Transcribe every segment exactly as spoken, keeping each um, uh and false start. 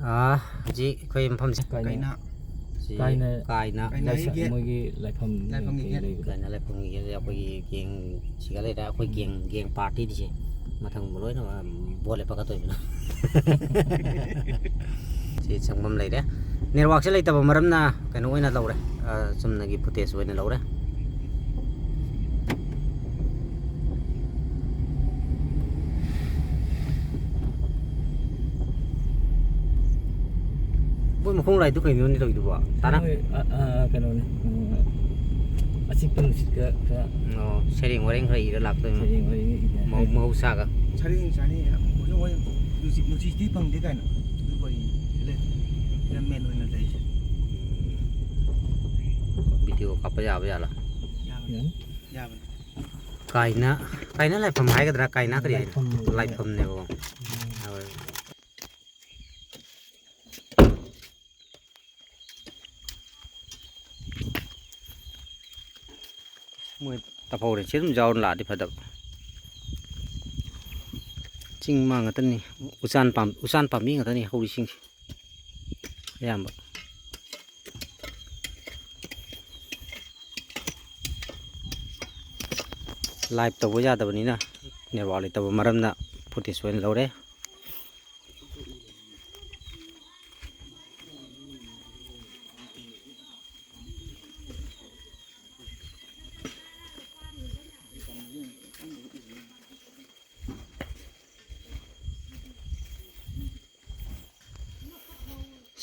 ꯑꯥ, ꯍꯧꯖꯤꯛ ꯑꯩꯈꯣꯏ ꯃꯐꯝꯁꯦ ꯀꯥꯏꯅ꯫ ꯀꯥꯏꯅ꯫ ꯁꯤ ꯀꯥꯏꯅ꯫ ꯀꯥꯏꯅ꯫ ꯀꯥꯏꯅ ꯂꯥꯏꯁ-, ꯍꯥꯏꯒꯦ꯫ ꯃꯣꯏꯒꯤ ꯂꯥꯏꯐꯝ ꯂꯥꯏꯐꯝꯒꯤ ꯀꯩ gate꯫ ꯂꯩꯕꯗꯣ꯫ ꯀꯥꯏꯅ ꯂꯥꯏꯐꯝꯒꯤ gate ꯑꯩꯈꯣꯏꯒꯤ gang ꯁꯤꯒ ꯂꯩꯔꯦ꯫ ꯑꯩꯈꯣꯏ gang, gang party ꯗꯤ ꯁꯤ ꯃꯊꯪ ꯂꯣꯏꯅ, ꯎꯝ, ꯕꯣꯠ ꯂꯦꯞꯄ ꯀꯠꯇꯣꯏꯅꯤꯅ꯫ ꯁꯤ ꯆꯪꯐꯝ ꯂꯩꯔꯦ꯫ Network ꯁꯦ ꯂꯩꯇꯕ ꯃꯔꯝꯅ ꯀꯩꯅꯣ ꯑꯣꯏꯅ ꯂꯧꯔꯦ꯫ ꯑ, ꯆꯨꯝꯅꯒꯤ footage ꯑꯣꯏꯅ ꯂꯧꯔꯦ꯫ ꯃꯣꯏ ꯃꯈꯣꯡ ꯂꯥꯏꯗꯨ ꯀꯩꯅꯣꯅꯦ ꯇꯧꯔꯤꯗꯨꯕꯣ? ꯇꯥꯔꯛ- ꯃꯣꯏ, ꯑ, ꯑ, ꯀꯩꯅꯣꯅꯦ, ꯎꯝ, ꯑꯆꯤꯛꯄ ꯅꯨꯡꯁꯤꯠꯀ ꯈꯔ ꯑꯣ, ꯁꯩꯔꯦꯡ ꯋꯥꯔꯦꯡ ꯈꯔ ꯏꯔ ꯂꯥꯛꯇꯣꯏꯅꯤ꯫ ꯁꯩꯔꯦꯡ ꯋꯥꯔꯦꯡꯒ ꯏꯔ ꯃꯍꯧ-, ꯃꯍꯧꯁꯥꯒ꯫ ꯁꯔꯦꯡ ꯆꯥꯅꯤ, ꯍꯧꯖꯤꯛ ꯃꯣꯏ ꯅꯨꯡꯁꯤꯠ, ꯅꯨꯡꯁꯤꯠꯇꯤ ꯐꯪꯗꯦ ꯀꯥꯏꯅ꯫ ꯑꯗꯨ ꯋꯥꯔꯤ ꯂꯩ꯫ ꯌꯥꯝ main ꯑꯣꯏꯅ ꯂꯩꯔꯤꯁꯦ꯫ Video ꯀꯥꯞꯄ ꯌꯥꯕ ꯖꯥꯠꯂꯣ? ꯌꯥꯕꯅꯤ꯫ ꯌꯥꯅꯤ꯫ ꯌꯥꯕꯅꯤ꯫ ꯀꯥꯏꯅ, ꯀꯥꯏꯅ ꯂꯥꯏꯐꯝ ꯍꯥꯏꯒꯗ꯭ꯔꯥ? ꯀꯥꯏꯅ ꯀꯔꯤ ꯍꯥꯏꯅꯣ? ꯂꯥꯏꯐꯝ ꯍꯥꯏꯕ꯫ ꯂꯥꯏꯐꯝꯅꯦꯕꯀꯣ꯫ ꯎꯝ꯫ ꯍꯣꯏ꯫ ꯃꯣꯏ ꯇꯥꯐꯧꯔꯦ꯫ ꯁꯤ ꯑꯗꯨꯝ ꯌꯥꯎꯔ ꯂꯥꯛꯑꯗꯤ ꯐꯗꯕ꯫ ꯆꯤꯡ ꯃꯥ ꯉꯥꯛꯇꯅꯤ꯫ ꯎꯆꯥꯟ ꯄꯥꯝ-, ꯎꯆꯥꯟ ꯄꯥꯝꯕꯤ ꯉꯥꯛꯇꯅꯤ ꯍꯧꯔꯤꯁꯤꯡꯁꯦ ꯑꯌꯥꯝꯕ꯫ Live ꯇꯧꯕ ꯌꯥꯗꯕꯅꯤꯅ, network ꯂꯩꯇꯕ ꯃꯔꯝꯅ footage ꯑꯣꯏꯅ ꯂꯧꯔꯦ꯫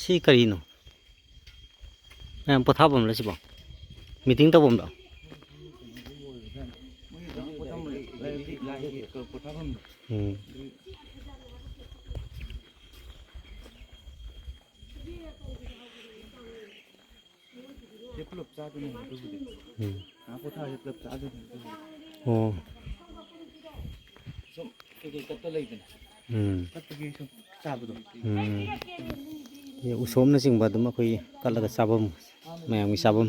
ꯁꯤ ꯀꯔꯤꯅꯣ? ꯃꯌꯥꯝ ꯄꯣꯊꯥꯐꯝꯂ ꯁꯤꯕꯣ? Meeting ꯇꯧꯐꯝꯂꯣ? ꯎꯝ꯫ ꯁꯤ ꯄꯨꯂꯞ ꯆꯥꯗꯣꯏꯅꯦ ꯑꯗꯨꯕꯨꯗꯤ꯫ ꯎꯝ꯫ ꯉꯥ ꯄꯣꯊꯥꯁꯦ ꯄꯨꯂꯞ ꯆꯥꯗꯣꯏꯅꯦ ꯑꯗꯨꯕꯨꯗꯤ꯫ ꯑꯣ꯫ ꯁꯨꯝ ꯀꯩꯀꯩ ꯀꯠꯄ ꯂꯩꯗꯅ꯫ ꯎꯝ꯫ ꯀꯠꯄꯒꯤ ꯁꯨꯝ ꯆꯥꯕꯗꯣ꯫ ꯎꯝ꯫ ꯁꯤ ꯎꯁꯣꯞꯅꯆꯤꯡꯕ ꯑꯗꯨꯝ ꯑꯩꯈꯣꯏꯒꯤ ꯀꯠꯂꯒ ꯆꯥꯐꯝ, ꯃꯌꯥꯝꯒꯤ ꯆꯥꯐꯝ꯫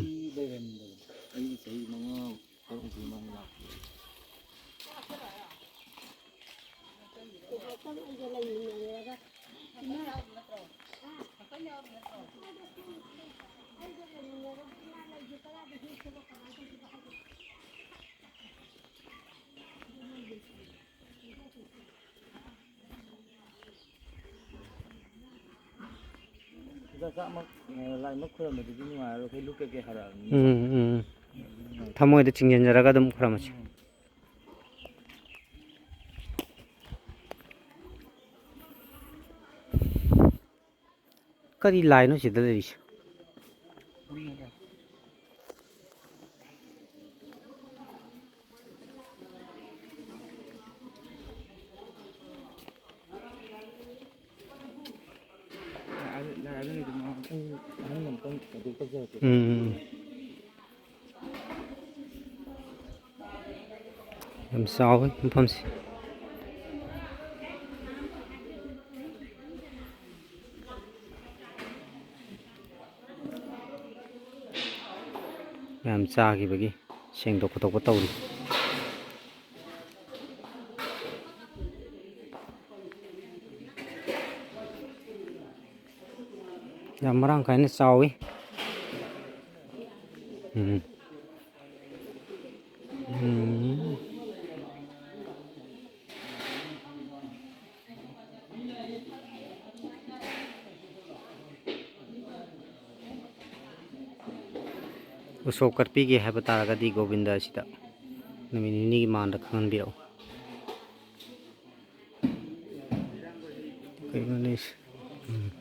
ꯑꯩ ꯆꯍꯤ ꯃꯉꯥ, ꯇꯔꯨꯛꯃꯨꯛꯀꯤ ꯃꯃꯥꯡꯗ ꯂꯥꯛꯄ꯫ ꯏꯃꯥ, ꯆꯥꯛꯃꯛ, ꯑ, ꯂꯥꯏꯃꯛ ꯈꯨꯔꯝꯕꯗꯨꯗꯤ ꯅꯨꯡꯉꯥꯏꯔꯔꯣꯏ, ꯑꯩꯈꯣꯏ ꯂꯨꯞ ꯀꯩꯀꯩ ꯍꯥꯏꯔꯛꯑꯕꯅꯤꯅ꯫ ꯎꯝ, ꯎꯝ꯫ ꯊꯃꯣꯏꯗ ꯆꯤꯡꯁꯤꯟꯖꯔꯒ ꯑꯗꯨꯝ ꯈꯨꯔꯝꯃꯁꯤ꯫ ꯎꯝ꯫ ꯀꯔꯤ ꯂꯥꯏꯅꯣ ꯁꯤꯗ ꯂꯩꯔꯤꯁꯦ? ꯎꯝ꯫ ꯌꯥꯝ ꯆꯥꯎꯋꯤ ꯃꯐꯝꯁꯤ꯫ ꯃꯌꯥꯝ ꯆꯥꯈꯤꯕꯒꯤ ꯁꯦꯡꯗꯣꯛ ꯈꯣꯠꯇꯣꯛꯄ ꯇꯧꯔꯤ꯫ ꯌꯥꯝ ꯃꯔꯥꯡ ꯀꯥꯏꯅ ꯆꯥꯎꯋꯤ꯫ ꯎꯝ꯫ ꯎꯝ꯫ ꯎꯁꯣꯞ ꯀꯠꯄꯤꯒꯦ ꯍꯥꯏꯕ ꯇꯥꯔꯒꯗꯤ ꯒꯣꯕꯤꯟꯗ ꯑꯁꯤꯗ ꯅꯨꯃꯤꯠ ꯅꯤꯅꯤꯒꯤ ꯃꯥꯡꯗ ꯈꯪꯍꯟꯕꯤꯔꯛꯎ꯫ ꯀꯩꯅꯣꯅꯦ? ꯎꯝ꯫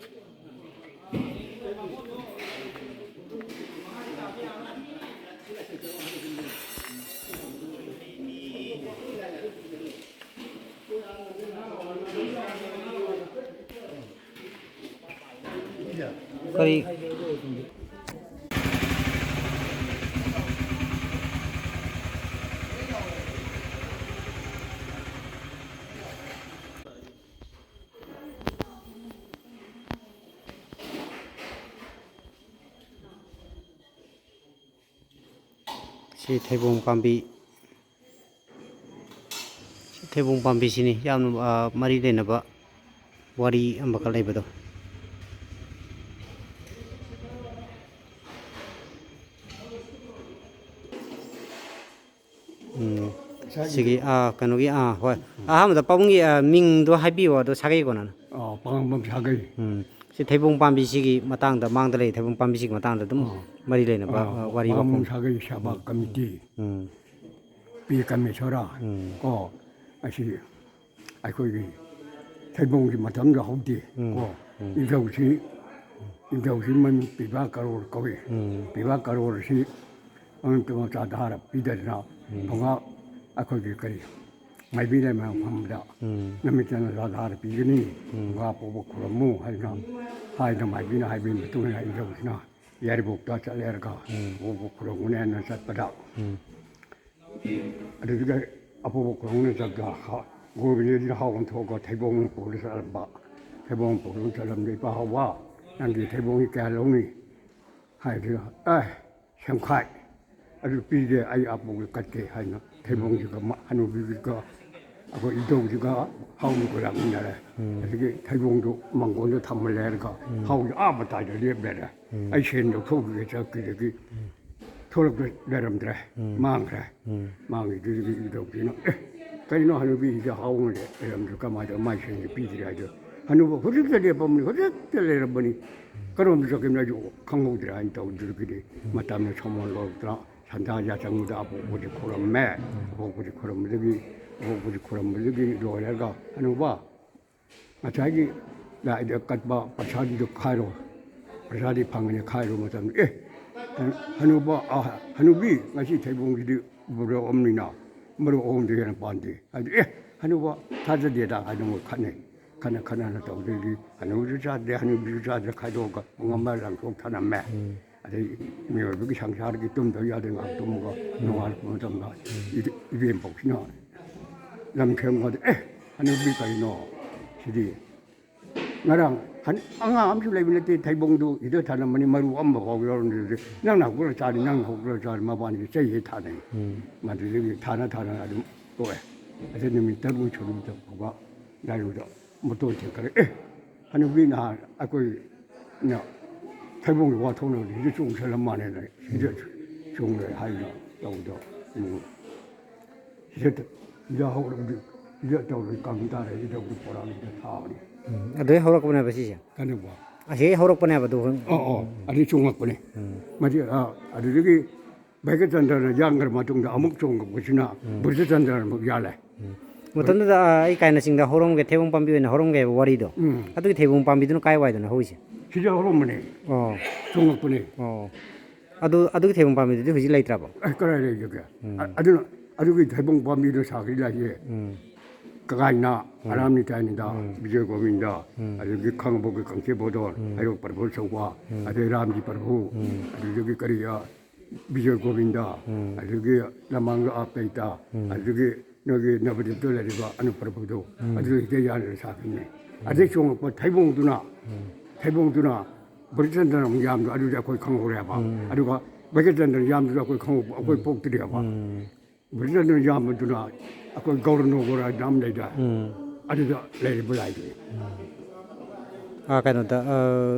ꯀꯔꯤ? ꯁꯤ ꯊꯩꯕꯣꯡ ꯄꯥꯝꯕꯤ, ꯁꯤ ꯊꯩꯕꯣꯡ ꯄꯥꯝꯕꯤꯁꯤꯅꯤ ꯌꯥꯝꯅ, ꯑ, ꯃꯔꯤ ꯂꯩꯅꯕ ꯋꯥꯔꯤ ꯑꯃꯈꯛ ꯂꯩꯕꯗꯣ꯫ ꯎꯝ꯫ ꯁꯤꯒꯤ, ꯑꯥ, ꯀꯩꯅꯣꯒꯤ, ꯑꯥ, ꯍꯣꯏ꯫ ꯑꯍꯥꯟꯕꯗ ꯄꯥꯕꯨꯡꯒꯤ, ꯑꯥ, ꯃꯤꯡꯗꯣ ꯍꯥꯏꯕꯤꯌꯣ, ꯑꯗꯣ ꯁꯥꯒꯩ ꯀꯣꯟꯅꯅ꯫ ꯑꯣ꯫ ꯄꯥꯉꯝꯕꯝ ꯁꯥꯒꯩ꯫ ꯎꯝ꯫ ꯁꯤ ꯊꯩꯕꯣꯡ ꯄꯥꯝꯕꯤꯁꯤꯒꯤ ꯃꯇꯥꯡꯗ, ꯃꯥꯡꯗ ꯂꯩ ꯊꯩꯕꯣꯡ ꯄꯥꯝꯕꯤꯁꯤꯒꯤ ꯃꯇꯥꯡꯗ ꯑꯗꯨꯝ ꯃꯔꯤ ꯂꯩꯅꯕ, ꯑ, ꯋꯥꯔꯤ ꯄꯥꯉꯝꯕꯝ ꯋꯥꯐꯝ꯫ ꯁꯥꯒꯩ ꯁꯦꯕꯥ ꯀꯃꯤꯇꯤ꯫ ꯎꯝ꯫ ꯄꯤ ꯀꯃꯦꯁꯣꯔ꯫ ꯀꯣ꯫ ꯑꯁꯤ ꯑꯩꯈꯣꯏꯒꯤ ꯊꯩꯕꯣꯡꯒꯤ ꯃꯇꯝꯗ ꯍꯧꯗꯦ꯫ ꯀꯣ꯫ ꯏꯙꯧꯁꯤ, ꯏꯙꯧꯁꯤ ꯃꯃꯤꯡ ꯄꯤꯕꯥ ꯀꯔꯣꯔ ꯀꯧꯏ꯫ ꯄꯤꯕꯥ ꯀꯔꯣꯔꯁꯤ ꯃꯃꯤꯡ ꯄꯤꯕ ꯆꯥꯗꯥꯔ ꯄꯤꯗꯗꯅ ꯐꯨꯡꯒꯥ ꯑꯩꯈꯣꯏꯒꯤ ꯀꯔꯤ ꯃꯥꯏꯕꯤ ꯂꯥꯏꯃꯥ ꯐꯝꯕꯗ ꯅꯨꯃꯤꯠꯇꯅ ꯆꯥꯗꯥꯔ ꯄꯤꯒꯅꯤ꯫ ꯐꯨꯡꯒꯥ ꯄꯣꯛꯄ ꯈꯨꯔꯨꯝꯃꯨ ꯍꯥꯏꯅ ꯍꯥꯏꯗ ꯃꯥꯏꯕꯤꯅ ꯍꯥꯏꯕꯒꯤ ꯃꯇꯨꯡ ꯏꯟꯅ ꯏꯙꯧꯁꯤꯅ ꯌꯥꯏꯔꯤꯄꯣꯛꯇ ꯆꯠꯂꯦꯔꯒ ꯄꯣꯛꯄ ꯈꯨꯔꯨꯝꯒꯅꯤ ꯍꯥꯏꯅ ꯆꯠꯄꯗ ꯑꯗꯨꯗꯨꯒ ꯑꯄꯣꯛꯄ ꯈꯨꯔꯨꯝꯅ ꯆꯠꯄ ꯒꯣꯕꯤꯟꯗꯖꯤꯅ ꯍꯥꯎ ꯑꯣꯟꯊꯣꯛꯑꯒ ꯊꯩꯕꯣꯡ ꯄꯨꯔ ꯆꯠꯂꯝꯕ꯫ ꯊꯩꯕꯣꯡ ꯄꯨꯔ ꯆꯠꯂꯝꯗ "ꯏꯄꯥ ꯍꯥꯎꯕ, ꯅꯪꯒꯤ ꯊꯩꯕꯣꯡꯁꯤ ꯀꯌꯥ ꯂꯧꯅꯤ?" ꯍꯥꯏꯗꯨꯅ "ꯑꯦ, ꯁꯦꯝꯈꯥꯏ ꯑꯗꯨ ꯄꯤꯒꯦ, ꯑꯩ ꯑꯄꯣꯛꯄ ꯀꯠꯀꯦ" ꯍꯥꯏꯅ ꯊꯩꯕꯣꯡꯁꯤꯒ ꯃ-, ꯍꯅꯨꯕꯤꯒ ꯑꯩꯈꯣꯏ ꯏꯙꯧꯁꯤꯒ ꯍꯥꯎꯅ ꯈꯣꯏꯔꯥꯡꯃꯤꯟꯅꯔꯦ꯫ ꯑꯗꯒꯤ ꯊꯩꯕꯣꯡꯗꯨ ꯃꯪꯒꯣꯟꯗ ꯊꯝꯃ ꯂꯩꯔꯒ ꯍꯥꯎꯁꯤ ꯑꯥ ꯃꯇꯥꯏꯗ ꯂꯦꯞ ꯂꯩꯔꯦ꯫ ꯑꯩ ꯁꯦꯟ ꯂꯧꯊꯣꯛꯈꯤꯒꯦ ꯆꯠꯈꯤꯗꯒꯤ ꯊꯣꯛꯂꯛꯄ ꯂꯩꯔꯝꯗ꯭ꯔꯦ꯫ ꯃꯥꯡꯈ꯭ꯔꯦ꯫ ꯃꯥꯡꯈꯤꯗꯨꯗꯒꯤ ꯏꯙꯧꯁꯤꯅ "ꯑꯦ, ꯀꯩꯅꯣ ꯍꯅꯨꯕꯤꯁꯤꯗ ꯍꯥꯎ ꯑꯃ ꯂꯩꯔꯝꯗ꯭ꯔꯦ, ꯀꯃꯥꯏꯅ ꯇꯧꯔ ꯃꯥꯏ ꯁꯦꯟꯁꯦ ꯄꯤꯗ꯭ꯔꯦ?" ꯍꯥꯏꯗꯣ ꯍꯅꯨꯕ ꯍꯧꯖꯤꯛꯇ ꯂꯦꯞꯄꯝꯕꯅꯤ, ꯍꯧꯖꯤꯛꯇ ꯂꯩꯔꯝꯕꯅꯤ, ꯀꯔꯣꯝꯗ ꯆꯠꯈꯤꯕꯅꯣ ꯑꯩꯁꯨ ꯈꯪꯍꯧꯗ꯭ꯔꯦ ꯍꯥꯏꯅ ꯇꯧꯗ꯭ꯔꯒꯗꯤ ꯃꯇꯝꯅ ꯁꯣꯃꯣꯟ ꯂꯧꯔꯛꯇꯅ ꯁꯟꯗꯥ ꯌꯥꯆꯪꯕꯗ ꯑꯄꯣꯛꯄꯁꯤ ꯈꯨꯔꯝꯃꯦ꯫ ꯑꯄꯣꯛꯄꯁꯤ ꯈꯨꯔꯝꯕꯗꯒꯤ, ꯑꯄꯣꯛꯄꯁꯤ ꯈꯨꯔꯝꯕꯗꯒꯤ ꯂꯣꯏꯔꯒ ꯍꯅꯨꯕ ꯉꯁꯥꯏꯒꯤ ꯂꯥꯏꯗ ꯀꯠꯄ ꯄ꯭ꯔꯁꯥꯗꯤꯗꯣ ꯈꯥꯏꯔꯣ, ꯄ꯭ꯔꯁꯥꯗꯤ ꯐꯪꯒꯅꯤ ꯈꯥꯏꯔꯣ ꯃꯇꯝꯗ, "ꯑꯦ, ꯍꯅꯨꯕ, ꯑ, ꯍꯅꯨꯕꯤ, ꯉꯁꯤ ꯊꯩꯕꯣꯡꯁꯤꯗꯤ ꯄꯨꯔꯛꯑꯕꯅꯤꯅ ꯃꯔꯨ ꯑꯍꯨꯝꯗꯤ ꯍꯦꯟꯅ ꯄꯥꯟꯗꯦ" ꯍꯥꯏꯗꯤ, "ꯑꯦ, ꯍꯅꯨꯕ, ꯊꯥꯖꯗꯦꯗ" ꯍꯥꯏꯅ ꯃꯣꯏ ꯈꯠꯅꯩ꯫ ꯈꯠꯅ ꯈꯠꯅꯅ ꯇꯧꯗꯣꯏꯒꯤ ꯍꯅꯨꯕꯤꯁꯨ ꯆꯥꯗꯦ, ꯍꯅꯨꯕꯤꯁꯨ ꯆꯥꯗꯦ, ꯈꯥꯏꯗꯣꯛꯑꯒ ꯄꯨꯡ ꯑꯃ ꯂꯪꯊꯣꯛ ꯊꯅꯝꯃꯦ꯫ ꯑꯗꯩ ꯃꯤꯑꯣꯏꯕꯒꯤ ꯁꯪꯁꯥꯔꯒꯤ ꯇꯨꯝꯗꯕ ꯌꯥꯗꯦ, ꯉꯥꯏꯍꯥꯛ ꯇꯨꯝꯃꯒ ꯅꯣꯡꯉꯥꯜꯂꯛꯄ ꯃꯇꯝꯗ ꯏꯗ-, ꯏꯕꯦꯝꯄꯧꯁꯤꯅ ꯂꯝ ꯁꯦꯝꯕꯗ, "ꯑꯦ, ꯍꯅꯨꯕꯤ ꯀꯩꯅꯣ ꯁꯤꯗꯤ? ꯉꯔꯥꯡ ꯍꯟ-, ꯑꯉꯥꯡ ꯑꯃꯁꯨ ꯂꯩꯕ ꯅꯠꯇꯦ, ꯊꯩꯕꯣꯡꯗꯨ ꯏꯗ ꯊꯥꯅꯝꯕꯅꯤ, ꯃꯔꯨ ꯑꯃꯐꯥꯎ ꯌꯥꯎꯔꯝꯗꯦ꯫ ꯅꯪꯅ ꯍꯧꯒꯠꯂ ꯆꯥꯔꯤ, ꯅꯪꯅ ꯍꯧꯒꯠꯂ ꯆꯥꯔꯤ", ꯃꯕꯥꯅꯤꯁꯦ ꯆꯩ ꯍꯦꯛ ꯊꯥꯅꯩ꯫ ꯃꯗꯨꯗꯒꯤ ꯊꯥꯅ ꯊꯥꯅ ꯑꯗꯨꯝ ꯇꯣꯛꯑꯦ꯫ ꯑꯗꯩ ꯅꯨꯃꯤꯠ ꯇꯔꯨꯛꯅꯤ ꯁꯨꯔꯨꯕꯗ ꯐꯥꯎꯕ ꯂꯥꯏꯔꯨꯗ ꯃꯇꯣꯟ ꯊꯦꯡꯀꯠꯂꯛꯑꯦ꯫ "ꯑꯦ, ꯍꯅꯨꯕꯤ ꯅꯍꯥꯟ ꯑꯩꯈꯣꯏꯅ ꯊꯩꯕꯣꯡꯒꯤ ꯋꯥ ꯊꯣꯛꯅꯕꯗ ꯍꯧꯖꯤꯛ ꯆꯣꯡꯁꯜꯂꯝ ꯃꯥꯜꯂꯦꯅ ꯁꯤꯗ ꯆꯣꯡꯂꯦ" ꯍꯥꯏꯅ ꯇꯧꯕꯗꯣ, ꯎꯝ, ꯁꯤꯗ, ꯁꯤꯗ ꯍꯧꯔꯕꯗꯤ ꯁꯤꯗ ꯇꯧꯔꯗꯤ ꯀꯪ ꯇꯥꯔꯦ, ꯁꯤꯗ ꯄꯣꯔꯥꯡꯁꯤꯗ ꯊꯥꯕꯅꯤ꯫ ꯎꯝ, ꯑꯗꯨꯗꯩ ꯍꯧꯔꯛꯄꯅꯦꯕ ꯁꯤꯁꯦ? ꯀꯩꯅꯧꯕ? ꯑꯁꯤꯗꯩ ꯍꯧꯔꯛꯄꯅꯦꯕ ꯑꯗꯨ? ꯑꯣ, ꯑꯣ, ꯑꯗꯨ ꯆꯣꯡꯉꯛꯄꯅꯦ꯫ ꯎꯝ꯫ ꯃꯁꯤ, ꯑ, ꯑꯗꯨꯗꯒꯤ ꯚꯥꯏꯒ꯭ꯌꯆꯟꯗ꯭ꯔꯅ ꯌꯥꯟꯈ꯭ꯔ ꯃꯇꯨꯡꯗ ꯑꯃꯨꯛ ꯆꯣꯡꯉꯛꯄꯁꯤꯅ ꯎꯝ꯫ ꯕ꯭ꯔꯖꯆꯟꯗ꯭ꯔꯅ ꯑꯃꯨꯛ ꯌꯥꯜꯂꯦ꯫ ꯎꯝ꯫ ꯃꯇꯝꯗꯨꯗ, ꯑ, ꯑꯩ ꯀꯥꯏꯅ ꯆꯤꯡꯗ ꯍꯧꯔꯝꯒꯦ, ꯊꯩꯕꯣꯡ ꯄꯥꯝꯕꯤ ꯑꯣꯏꯅ ꯍꯧꯔꯝꯒꯦ ꯍꯥꯏꯕ ꯋꯥꯔꯤꯗꯣ꯫ ꯎꯝ꯫ ꯑꯗꯨꯒꯤ ꯊꯩꯕꯣꯡ ꯄꯥꯝꯕꯤꯗꯨꯅ ꯀꯥꯏ ꯋꯥꯏꯗꯅꯣ ꯍꯧꯔꯤꯁꯦ? ꯁꯤꯗ ꯍꯧꯔꯝꯕꯅꯦ꯫ ꯑꯣ꯫ ꯆꯣꯡꯉꯛꯄꯅꯦ꯫ ꯑꯣ꯫ ꯑꯗꯨ, ꯑꯗꯨꯒꯤ ꯊꯩꯕꯣꯡ ꯄꯥꯝꯕꯤꯗꯨꯗꯤ ꯍꯧꯖꯤꯛ ꯂꯩꯇ꯭ꯔꯕꯣ? ꯑꯦ, ꯀꯗꯥꯏ ꯂꯩꯒꯦ? ꯎꯝ꯫ ꯑ-, ꯑꯗꯨꯅ, ꯑꯗꯨꯒꯤ ꯊꯩꯕꯣꯡ ꯄꯥꯝꯕꯤꯗꯨꯅ ꯁꯥꯈꯤꯗ ꯂꯥꯛꯏꯁꯦ꯫ ꯎꯝ꯫ ꯀꯒꯥꯏꯅ, ꯎꯝ꯫ ꯑꯔꯥꯝꯅꯤꯇꯥꯏꯅꯤꯗ, ꯎꯝ꯫ ꯕꯤꯖꯣꯏ ꯒꯣꯕꯤꯟꯗ, ꯎꯝ꯫ ꯑꯗꯒꯤ ꯈꯥꯡꯉꯕꯣꯛꯀꯤ ꯀꯥꯡꯆꯦ ꯕꯣꯗꯣꯟ, ꯎꯝ꯫ ꯍꯩꯔꯣꯛ ꯄ꯭ꯔꯚꯨ ꯆꯧꯕ, ꯎꯝ꯫ ꯑꯗꯩ ꯔꯥꯝꯖꯤ ꯄ꯭ꯔꯚꯨ, ꯎꯝ꯫ ꯑꯗꯨꯗꯒꯤ ꯀꯔꯤ, ꯑ, ꯕꯤꯖꯣꯏ ꯒꯣꯕꯤꯟꯗ, ꯎꯝ꯫ ꯑꯗꯒꯤ ꯂꯃꯥꯡꯒ ꯑꯄꯩꯇ, ꯎꯝ꯫ ꯑꯗꯒꯤ ꯅꯣꯏꯒꯤ ꯅꯕꯗꯤꯞꯇ ꯂꯩꯔꯤꯕ ꯑꯅꯨꯄ꯭ꯔꯚꯨꯗꯣ, ꯎꯝ꯫ ꯑꯗꯨ ꯍꯦꯛꯇ ꯌꯥꯜꯂꯒ ꯁꯥꯈꯤꯕꯅꯦ꯫ ꯎꯝ꯫ ꯑꯗꯩ ꯆꯣꯡꯉꯛꯄ ꯊꯩꯕꯣꯡꯗꯨꯅ, ꯎꯝ꯫ ꯊꯩꯕꯣꯡꯗꯨꯅ ꯕ꯭ꯔꯖꯆꯟꯗ꯭ꯔꯅ ꯑꯃꯨꯛ ꯌꯥꯝꯗꯣ, ꯑꯗꯨꯗꯤ ꯑꯩꯈꯣꯏ ꯈꯪꯍꯧꯔꯦꯕ꯫ ꯎꯝ꯫ ꯑꯗꯨꯒ ꯚꯥꯏꯒ꯭ꯌꯆꯟꯗ꯭ꯔꯅ ꯌꯥꯝꯗꯨꯗ ꯑꯩꯈꯣꯏ ꯈꯪꯍꯧ-, ꯑꯩꯈꯣꯏ ꯎꯝ꯫ ꯄꯣꯛꯇ꯭ꯔꯤꯑꯕ꯫ ꯎꯝ꯫ ꯕ꯭ꯔꯖꯆꯟꯗ꯭ꯔꯅ ꯌꯥꯝꯕꯗꯨꯅ ꯑꯩꯈꯣꯏ ꯒꯧꯔꯅꯣꯒꯣꯔ ꯍꯥꯏꯅ ꯑꯃ ꯂꯩꯗꯥꯏ? ꯎꯝ꯫ ꯑꯗꯨꯗ ꯂꯩꯔꯤꯕ ꯂꯥꯏꯗꯨꯅꯤ꯫ ꯎꯝ꯫ ꯑꯥ, ꯀꯩꯅꯣꯗ, ꯑ,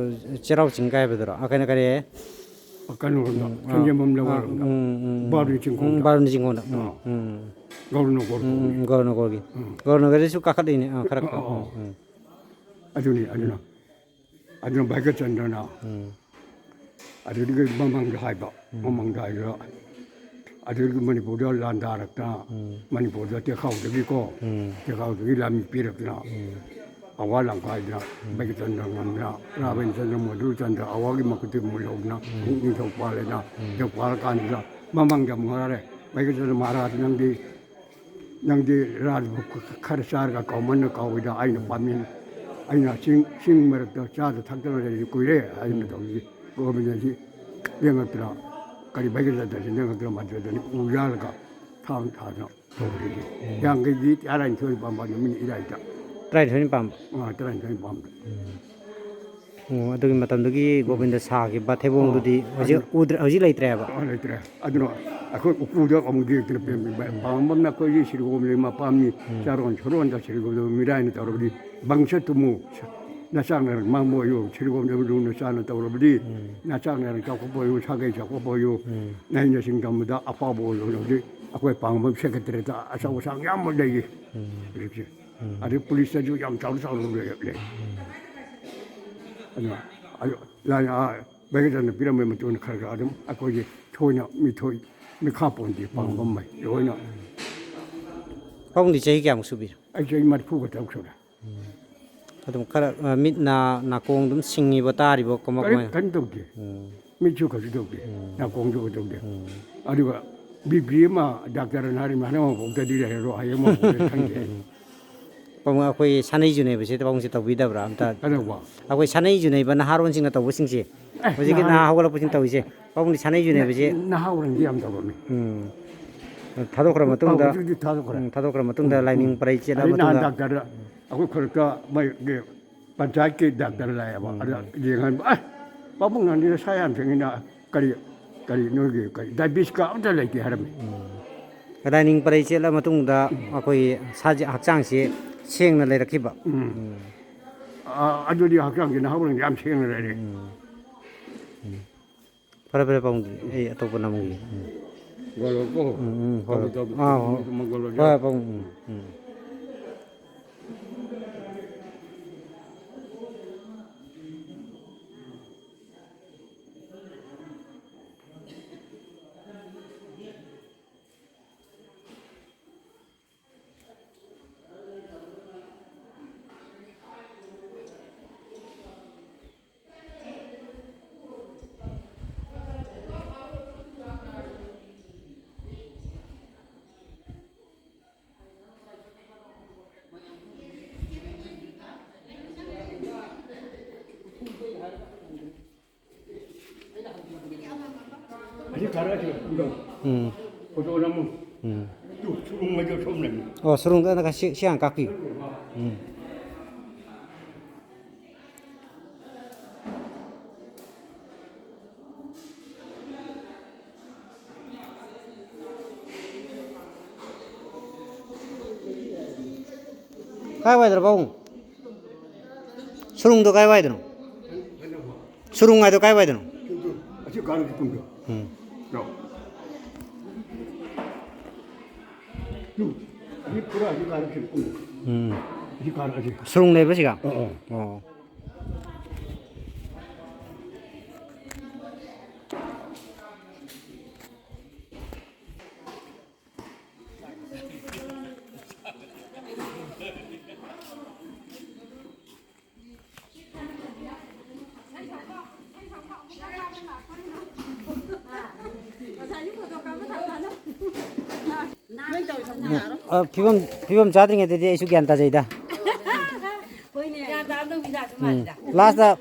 ꯆꯩꯔꯥꯎ ꯆꯤꯡ ꯀꯥꯏꯕꯗꯨꯔꯣ? ꯑꯥ, ꯀꯩꯅꯣ, ꯀꯔꯤ? ꯀꯩꯅꯣꯔꯣꯝꯗ, ꯎꯝ, ꯑꯥ, ꯁꯟꯖꯦꯟꯕꯝ ꯑꯥ, ꯂꯧꯔꯣꯝꯗ꯫ ꯎꯝ, ꯎꯝ, ꯎꯝ꯫ ꯕꯥꯔꯨꯅꯤ ꯆꯤꯡꯈꯣꯡꯗ꯫ ꯎꯝ, ꯕꯥꯔꯨꯅꯤ ꯆꯤꯡꯈꯣꯡꯗ꯫ ꯎꯝ, ꯑꯥ꯫ ꯎꯝ꯫ ꯒꯧꯔꯅꯣꯒꯣꯔ ꯎꯝ, ꯀꯧꯕꯅꯤ꯫ ꯎꯝ, ꯒꯧꯔꯅꯣꯒꯣꯔꯒꯤ꯫ ꯎꯝ꯫ ꯒꯧꯔꯅꯣꯒꯣꯔꯗꯁꯨ ꯀꯥꯈꯠꯂꯤꯅꯦ꯫ ꯑꯥ, ꯈꯔ ꯑꯥ, ꯈꯔ꯫ ꯑꯥ, ꯑꯥ꯫ ꯎꯝ, ꯎꯝ꯫ ꯑꯗꯨꯅꯤ, ꯑꯗꯨꯅ꯫ ꯎꯝ꯫ ꯑꯗꯨꯅ ꯚꯥꯏꯒ꯭ꯌꯆꯟꯗ꯭ꯔꯅ ꯎꯝ꯫ ꯑꯗꯨꯗꯒꯤ ꯃꯃꯥꯡꯗ ꯍꯥꯏꯕ, ꯎꯝ꯫ ꯃꯃꯥꯡꯗ ꯍꯥꯏꯕ, ꯑꯗꯨꯗꯒꯤ ꯃꯅꯤꯄꯨꯔꯗ ꯂꯥꯟꯗꯥꯔꯛꯇꯅ, ꯎꯝ꯫ ꯃꯅꯤꯄꯨꯔꯗ ꯇꯦꯛꯈꯥꯎꯗꯒꯤꯀꯣ, ꯎꯝ꯫ ꯇꯦꯛꯈꯥꯎꯗꯒꯤ ꯂꯥꯟꯃꯤ ꯄꯤꯔꯛꯇꯅ, ꯎꯝ꯫ ꯑꯋꯥ ꯂꯥꯡꯈꯥꯏꯗꯅ, ꯎꯝ꯫ ꯚꯥꯏꯒ꯭ꯌꯆꯟꯗ꯭ꯔ ꯉꯝꯗꯅ, ꯔꯥꯕꯤꯟꯆꯟꯗ꯭ꯔ ꯃꯙꯨꯔꯆꯟꯗ꯭ꯔ ꯑꯋꯥꯒꯤ ꯃꯈꯨꯠꯇ ꯑꯃꯨꯛ ꯂꯧꯗꯅ, ꯎꯝ꯫ ꯑꯃꯨꯛ ꯅꯤꯡꯊꯧ ꯄꯥꯜꯂꯦꯅ, ꯎꯝ꯫ ꯅꯤꯡꯊꯧ ꯄꯥꯜꯂꯀꯥꯟꯁꯤꯗ ꯃꯃꯥꯡꯗ ꯑꯃꯨꯛ ꯍꯥꯏꯔꯦ, "ꯚꯥꯏꯒ꯭ꯌꯆꯟꯗ꯭ꯔ ꯃꯍꯥꯔꯥꯖ, ꯅꯪꯗꯤ ꯅꯪꯗꯤ ꯔꯥꯖꯚꯣꯒ ꯈꯔ ꯆꯥꯔꯒ ꯀꯥꯎꯃꯟꯅ ꯀꯥꯎꯏꯗ, ꯑꯩꯅ ꯄꯥꯝꯃꯤ, ꯑꯩꯅ ꯆꯤꯡ, ꯆꯤꯡ ꯃꯔꯛꯇ ꯆꯥꯗ ꯊꯛꯇꯅ ꯂꯩꯔꯤꯁꯤ ꯀꯨꯏꯔꯦ" ꯍꯥꯏꯅ ꯎꯝ꯫ ꯇꯧꯔꯤꯁꯤ꯫ ꯒꯣꯕꯤꯟꯗꯖꯤ ꯂꯦꯡꯉꯛꯇꯅ, ꯀꯔꯤ ꯚꯥꯏꯒ꯭ꯌꯆꯟꯗ꯭ꯔꯁꯤ ꯂꯦꯡꯉꯛꯇꯅ ꯃꯟꯗ꯭ꯔꯗꯅꯤ ꯎ ꯌꯥꯜꯂꯒ ꯊꯥꯡ ꯊꯥꯗꯅ ꯇꯧꯔꯤꯁꯤ꯫ ꯎꯝ꯫ ꯌꯥꯡꯈꯩꯗꯤ ꯇꯔꯥꯅꯤꯊꯣꯏ ꯄꯥꯝꯕ ꯅꯨꯃꯤꯠ ꯏꯔꯥꯏꯗ꯫ ꯇꯔꯥꯅꯤꯊꯣꯏꯅ ꯄꯥꯝꯕ? ꯑꯥ, ꯇꯔꯥꯅꯤꯊꯣꯏꯅ ꯄꯥꯝꯕ꯫ ꯎꯝ꯫ ꯑꯣ, ꯑꯗꯨꯒꯤ ꯃꯇꯝꯗꯨꯒꯤ ꯒꯣꯕꯤꯟꯗ ꯁꯥꯈꯤꯕ ꯊꯩꯕꯣꯡꯗꯨꯗꯤ ꯑꯣ, ꯍꯧꯖꯤꯛ ꯑꯗꯨ ꯎꯗ꯭ꯔꯦ, ꯍꯧꯖꯤꯛ ꯂꯩꯇ꯭ꯔꯦꯕ? ꯑꯥ, ꯂꯩꯇ꯭ꯔꯦ꯫ ꯑꯗꯨꯅ ꯑꯩꯈꯣꯏ ꯎꯄꯨꯗ ꯑꯃꯨꯛ ꯌꯦꯛꯇꯅ ꯄꯦꯟꯕ ꯄꯥꯝꯕꯝꯅ ꯑꯩꯈꯣꯏꯒꯤ ꯁꯤꯔꯒꯣꯝꯂꯤ ꯃꯄꯥꯝꯅꯤ, ꯎꯝ꯫ ꯆꯥꯔꯣꯟ ꯁꯨꯔꯣꯟꯗ ꯁꯤꯔꯒꯣꯝꯗ ꯃꯤꯔꯥꯏꯅ ꯇꯧꯔꯕꯗꯤ ꯕꯪꯁ ꯊꯨꯝꯃꯨ, ꯅꯆꯥꯛꯅ ꯃꯥꯡꯕ ꯑꯣꯏꯌꯨ, ꯁꯤꯔꯒꯣꯝꯗ ꯂꯨꯅ ꯆꯥꯅ ꯇꯧꯔꯕꯗꯤ ꯎꯝ꯫ ꯅꯆꯥꯛꯅ ꯆꯥꯎꯈꯠꯄ ꯑꯣꯏꯌꯨ, ꯁꯥꯒꯩ ꯆꯥꯎꯈꯠꯄ ꯑꯣꯏꯌꯨ, ꯎꯝ꯫ ꯅꯍꯩꯅꯁꯤꯡ ꯇꯝꯕꯗ ꯑꯐꯥꯎꯕ ꯑꯣꯏꯌꯨ꯫ ꯍꯧꯖꯤꯛ ꯑꯩꯈꯣꯏ ꯄꯥꯝꯕꯝ ꯁꯦꯀ꯭ꯔꯦꯇꯔꯤꯗ ꯑꯆꯧ ꯑꯁꯥꯡ ꯌꯥꯝ ꯑꯃ ꯂꯩꯔꯤ ꯎꯝ꯫ ꯍꯧꯖꯤꯛꯁꯦ꯫ ꯑꯗꯩ ꯄꯨꯂꯤꯁꯇꯁꯨ ꯌꯥꯝ ꯆꯥꯎꯅ ꯆꯥꯎꯅ ꯂꯩ꯫ ꯑꯗꯨꯅ ꯑꯗꯨ ꯂꯥꯏ-, ꯑꯥ, ꯕꯩꯒꯗꯅ ꯄꯤꯔꯝꯕꯒꯤ ꯃꯇꯨꯡ ꯏꯟꯅ ꯈꯔ ꯈꯔ ꯑꯗꯨꯝ ꯑꯩꯈꯣꯏꯒꯤ ꯊꯣꯏꯅ ꯃꯤꯊꯣꯏ ꯃꯤꯈꯥ ꯄꯣꯟꯗꯦ, ꯄꯥꯡꯕ ꯉꯝꯃꯦ ꯂꯣꯏꯅ꯫ ꯄꯥꯕꯨꯡꯗꯤ ꯆꯍꯤ ꯀꯌꯥꯃꯨꯛ ꯁꯨꯕꯤꯔꯦ? ꯑꯩ ꯆꯍꯤ ꯃꯔꯤꯐꯨꯒ ꯇꯔꯨꯛ ꯁꯨꯔꯦ꯫ ꯑꯗꯨꯝ ꯈꯔ, ꯑ, ꯃꯤꯠ ꯅꯥ, ꯅꯥꯀꯣꯡ ꯑꯗꯨꯝ ꯁꯤꯡꯉꯤꯕ, ꯇꯥꯔꯤꯕ, ꯀꯃꯥꯏ, ꯀꯔꯤꯝ, ꯀꯃꯥꯏꯅ? ꯀꯔꯤꯝ ꯇꯧꯗꯦ꯫ ꯎꯝ꯫ ꯃꯤꯠꯁꯨ ꯀꯩꯁꯨ ꯇꯧꯗꯦ꯫ ꯎꯝ꯫ ꯅꯥꯀꯣꯡꯁꯨ ꯀꯩꯁꯨ ꯇꯧꯗꯦ꯫ ꯎꯝ꯫ ꯑꯗꯨꯒ ꯕꯤ ꯄꯤ ꯑꯃ ꯗꯥꯛꯇꯔꯅ ꯍꯥꯏꯔꯤꯕ ꯍꯟꯗꯛ ꯃꯐꯥꯎꯗꯗꯤ ꯂꯩꯔꯔꯣꯏ, ꯍꯌꯦꯡ ꯃꯐꯥꯎꯗ ꯈꯪꯗꯦ꯫ ꯄꯥꯕꯨꯡ, ꯑꯩꯈꯣꯏ ꯁꯥꯅꯩ ꯌꯨꯅꯩꯕꯁꯦ ꯄꯥꯕꯨꯡꯁꯦ ꯇꯧꯕꯤꯗꯕ꯭ꯔꯥ ꯑꯝꯇ? ꯀꯩꯗꯧꯕ? ꯑꯩꯈꯣꯏ ꯁꯥꯅꯩ ꯌꯨꯅꯩꯕ ꯅꯍꯥꯔꯣꯟꯁꯤꯡꯅ ꯇꯧꯕꯁꯤꯡꯁꯦ, ꯑꯦ, ꯍꯧꯖꯤꯛꯀꯤ ꯅꯍꯥ-, ꯅꯍꯥ ꯍꯧꯒꯠꯂꯛꯄꯁꯤꯡ ꯇꯧꯔꯤꯁꯦ, ꯄꯥꯕꯨꯡꯗꯤ ꯁꯥꯅꯩ ꯌꯨꯅꯩꯕꯁꯦ? ꯅꯍꯥꯔꯣꯟꯗꯤ ꯌꯥꯝ ꯇꯧꯔꯝꯃꯤ꯫ ꯎꯝ꯫ ꯊꯥꯗꯣꯛꯈ꯭ꯔ ꯃꯇꯨꯡꯗ, ꯍꯧꯖꯤꯛꯇꯤ ꯊꯥꯗꯣꯛꯈ꯭ꯔꯦ꯫ ꯎꯝ, ꯊꯥꯗꯣꯛꯈ꯭ꯔ ꯃꯇꯨꯡꯗ, ꯎꯝ, ꯂꯥꯏꯅꯤꯡ ꯎꯝ꯫ ꯄꯔꯩ ꯆꯦꯠꯂ ꯑꯗꯩ ꯅꯍꯥꯟ ꯃꯇꯨꯡꯗ꯫ ꯗꯥꯛꯇꯔꯗ ꯑꯩꯈꯣꯏ ꯈꯨꯔꯛꯇ ꯃꯣꯏꯒꯤ ꯄꯟꯆꯥꯌꯠꯀꯤ ꯗꯥꯛꯇꯔ ꯂꯥꯛꯑꯦꯕ꯫ ꯎꯝ꯫ ꯑꯗ ꯌꯦꯡꯍꯟꯕ, "ꯑꯦ, ꯄꯥꯕꯨꯡ ꯅꯪꯗꯤ ꯅꯁꯥ ꯌꯥꯝ ꯐꯤꯡꯉꯤꯅ ꯀꯔꯤ, ꯀꯔꯤ ꯅꯣꯏꯒꯤ ꯀꯔꯤ ꯗꯥꯏꯕꯤꯁꯀ ꯑꯝꯇ ꯂꯩꯇꯦ" ꯍꯥꯏꯔꯝꯃꯤ꯫ ꯎꯝ꯫ ꯂꯥꯏꯅꯤꯡ ꯄꯔꯩ ꯆꯦꯠꯂ ꯃꯇꯨꯡꯗ ꯑꯩꯈꯣꯏꯒꯤ ꯁꯥꯁꯦ, ꯍꯛꯆꯥꯡꯁꯦ ꯁꯦꯡꯅ ꯂꯩꯔꯛꯈꯤꯕ꯫ ꯎꯝ꯫ ꯎꯝ꯫ ꯑ-, ꯑꯗꯨꯗꯤ ꯍꯛꯆꯥꯡꯁꯦ ꯅꯍꯥꯔꯣꯜ ꯌꯥꯝ ꯁꯦꯡꯅ ꯂꯩꯔꯦ꯫ ꯎꯝ꯫ ꯎꯝ꯫ ꯐꯔꯦ, ꯐꯔꯦ, ꯄꯥꯕꯨꯡꯗꯤ ꯑꯩ ꯑꯇꯣꯞꯄ ꯅꯝꯒꯦ꯫ ꯎꯝ꯫ ꯒꯣꯂꯣ ꯀꯣ꯫ ꯎꯝ, ꯎꯝ, ꯍꯣꯏ, ꯇꯧ, ꯍꯣꯏ꯫ ꯇꯧ, ꯑꯥ, ꯍꯣꯏ꯫ ꯃꯪꯒꯣꯂꯣ ꯍꯣꯏ, ꯖꯥ꯫ ꯄꯥꯕꯨꯡ, ꯎꯝ, ꯎꯝ꯫ ꯑꯁꯤ ꯊꯥꯔꯛꯑꯁꯤ, ꯏꯕꯨꯡꯉꯣ꯫ ꯎꯝ꯫ ꯐꯣꯇꯣ ꯅꯝꯃꯨ꯫ ꯎꯝ꯫ ꯇꯨ, ꯁꯨꯔꯨꯡ ꯍꯥꯏꯗꯣ ꯁꯣꯝ ꯂꯩꯅꯤ꯫ ꯑꯣ, ꯁꯨꯔꯨꯡꯗ ꯅꯪ ꯁꯤ, ꯁꯤ ꯍꯥꯟꯅ ꯀꯥꯞꯄꯤꯌꯨ꯫ ꯎꯝ꯫ ꯀꯥꯏ ꯋꯥꯏꯗꯅꯣ ꯄꯥꯕꯨꯡ? ꯁꯨꯔꯨꯡꯗꯣ ꯀꯥꯏ ꯋꯥꯏꯗꯅꯣ? ꯁꯨꯔꯨꯡ ꯍꯥꯏꯗꯣ ꯀꯥꯏ ꯋꯥꯏꯗꯅꯣ? ꯑꯁꯤ ꯀꯥꯔꯛꯁꯤ ꯀꯨꯝꯗꯣ꯫ ꯎꯝ꯫ ꯂꯥꯎ꯫ ꯇꯨ, ꯑꯁꯤ ꯄꯨꯔꯥ ꯑꯁꯤ ꯀꯥꯔꯛꯁꯤ ꯀꯨꯝꯗꯣ꯫ ꯎꯝ꯫ ꯑꯁꯤ ꯀꯥꯔꯛꯑꯁꯤ꯫ ꯁꯨꯔꯨꯡ ꯂꯩꯕ꯭ꯔꯥ ꯁꯤꯒ? ꯑꯥ, ꯑꯥ꯫ ꯑꯣ꯫ ꯑ, ꯐꯤꯕꯝ, ꯐꯤꯕꯝ ꯆꯥꯗ꯭ꯔꯤꯉꯩꯗꯗꯤ ꯑꯩꯁꯨ ꯒ꯭ꯌꯥꯟ ꯇꯥꯖꯩꯗ꯫ ꯎꯝ꯫ ꯂꯥꯁꯇ,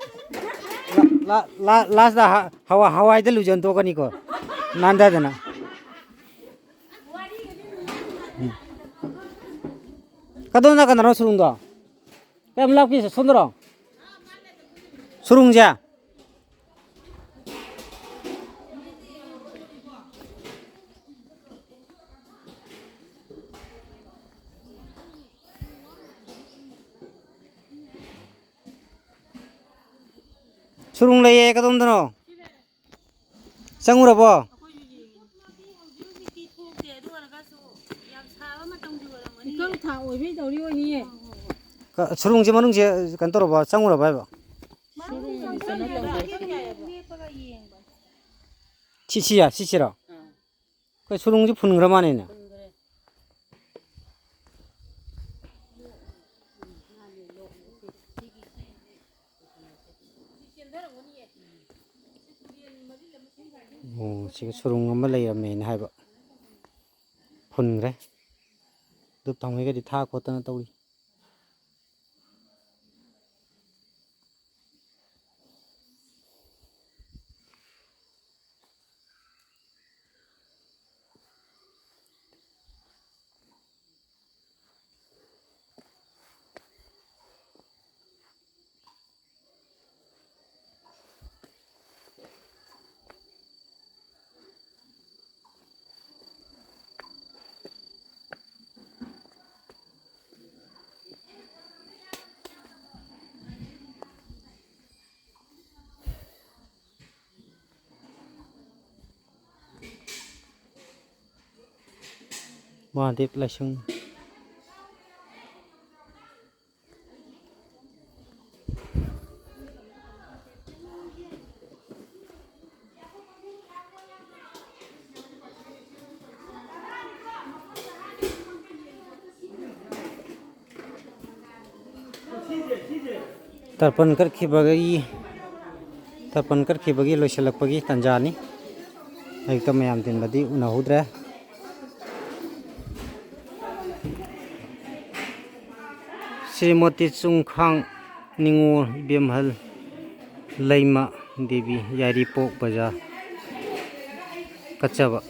ꯂꯥ-, ꯂꯥ-, ꯂꯥꯁꯇ ꯍ-, ꯍꯋꯥ-, ꯍꯋꯥꯏꯗ ꯂꯨꯖꯟ ꯇꯣꯛꯀꯅꯤꯀꯣ꯫ ꯅꯥꯟꯗꯗꯅ꯫ ꯎꯝ꯫ ꯀꯗꯣꯝ ꯅꯥꯀꯟꯗꯅꯣ ꯁꯨꯔꯨꯡꯗꯣ? ꯀꯌꯥꯝ ꯂꯥꯞꯀꯦ? ꯁꯣꯝꯗꯔꯣ? ꯁꯨꯔꯨꯡꯁꯦ? ꯁꯨꯔꯨꯡ ꯂꯩꯌꯦ, ꯀꯗꯣꯝꯗꯅꯣ? ꯆꯪꯉꯨꯔꯕꯣ? ꯏꯀꯪ ꯊꯥ ꯑꯣꯏꯕꯩ ꯇꯧꯔꯤ ꯑꯣꯏꯅꯤꯌꯦ꯫ ꯀ-, ꯁꯨꯔꯨꯡꯁꯦ ꯃꯅꯨꯡꯁꯦ ꯀꯩꯅꯣ ꯇꯧꯔꯕꯣ? ꯆꯪꯉꯨꯔꯕ ꯍꯥꯏꯕ? ꯁꯨꯔꯨꯡꯁꯦ ꯀꯩꯅꯣ ꯇꯧꯕꯩ꯫ ꯁꯤ, ꯁꯤꯌꯥ, ꯁꯤꯁꯤꯔꯣ? ꯑꯥ꯫ ꯑꯩꯈꯣꯏ ꯁꯨꯔꯨꯡꯁꯦ ꯐꯨꯟꯈ꯭ꯔ ꯃꯥꯜꯂꯦꯅꯦ꯫ ꯐꯨꯟꯈ꯭ꯔꯦ꯫ ꯑꯣ, ꯁꯤꯒ ꯁꯨꯔꯨꯡ ꯑꯃ ꯂꯩꯔꯝꯃꯦꯅ ꯍꯥꯏꯕ꯫ ꯐꯨꯟꯈ꯭ꯔꯦ꯫ ꯗꯨꯞ ꯊꯥꯎꯃꯩꯒꯗꯤ ꯊꯥ ꯈꯣꯠꯇꯅ ꯇꯧꯔꯤ꯫ ꯃꯍꯥꯗꯦꯕ ꯂꯥꯏꯁꯪ꯫ ꯇꯔꯄꯟ ꯀꯠꯈꯤꯕꯒꯤ ꯇꯔꯄꯟ ꯀꯠꯈꯤꯕꯒꯤ ꯂꯣꯏꯁꯤꯜꯂꯛꯄꯒꯤ ꯇꯥꯟꯖꯥꯅꯤ꯫ ꯑꯌꯨꯛꯇ ꯃꯌꯥꯝ ꯇꯤꯟꯕꯗꯤ ꯎꯅꯍꯧꯗ꯭ꯔꯦ꯫ ꯁ꯭ꯔꯤꯃꯇꯤ ꯆꯨꯡꯈꯥꯡ ꯅꯤꯉꯣꯜ ꯏꯕꯦꯝꯍꯜ ꯂꯩꯃ ꯗꯦꯕꯤ, ꯌꯥꯏꯔꯤꯄꯣꯛ ꯕꯖꯥꯔ ꯀꯠꯆꯕ꯫